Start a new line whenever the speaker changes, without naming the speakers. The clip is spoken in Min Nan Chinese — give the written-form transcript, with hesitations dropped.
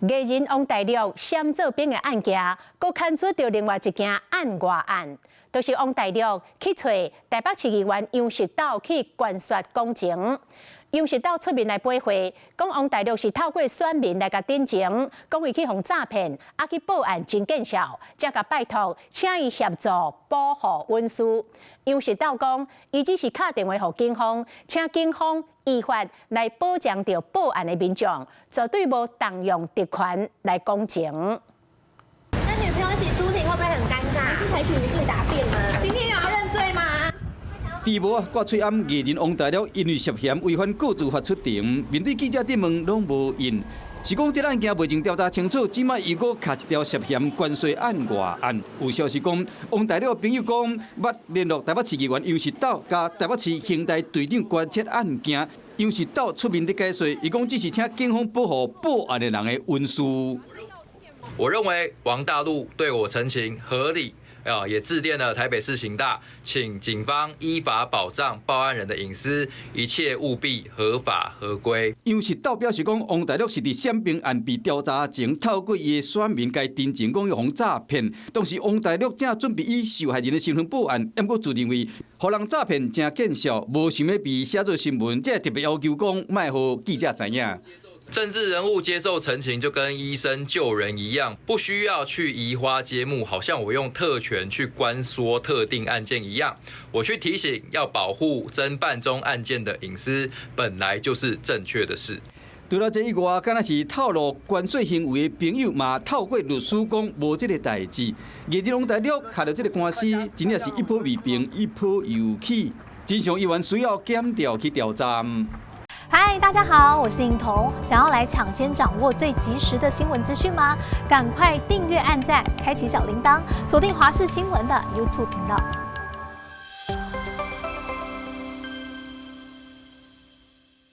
藝人王大陸閃做兵的案件，閣牽出著另外一件案外案，就是王大陸去揣台北市議員楊石斗去關說講情。楊石斗出面來駁話，講王大陸是透過選民來共陳情，講伊去予詐騙，啊去報案真見笑，才共拜託請伊協助保護隱私。楊石斗講，伊只是敲電話予警方，請警方依法來保障著報案的民眾，絕對無動用特權來講情。
跟女朋友一起出庭會不會很尷尬？是採取無罪答辯嗎？今天有要認罪嗎？
除無啊，掛喙罨藝人王大陸因為涉嫌違反個資法出庭，面對記者質問攏無應。是講這個案件未經調查清楚，這擺又閣卡一條涉嫌關稅案外案。有消息講，王大陸的朋友講，捌聯絡台北市議員楊石斗，佮台北市刑大隊長關切案件，楊石斗出面咧解說，伊講只是請警方保護報案的人的隱私。
我認為王大陸對我陳情合理。啊，也致電了台北市刑大，請警方依法保障報案人的隱私，一切務必合法合規。
楊石斗表示講，王大陸是佇閃兵案被調查前，透過伊的選民共陳情講伊予詐騙，當時王大陸正準備以受害人的身份報案，毋過自認為予人詐騙誠見笑，無想欲被寫做新聞，才特別要求講莫予記者知影。
政治人物接受陳情就跟醫生救人一樣，不需要去移花接木，好像我用特權去關說特定案件一樣。我去提醒要保護偵辦中案件的隱私，本來就是正確的事。
除了這以外，敢若是透露關稅行為的朋友嘛，透過律師講無這個代誌。藝人王大陸卡著這個官司，真正是一波未平，一波又起。真相依然需要檢調去調查。
嗨，大家好，我是颖彤。想要來搶先掌握最及時的新聞資訊嗎？趕快訂閱、按讚、開啟小鈴鐺，鎖定華視新聞的 YouTube 頻道。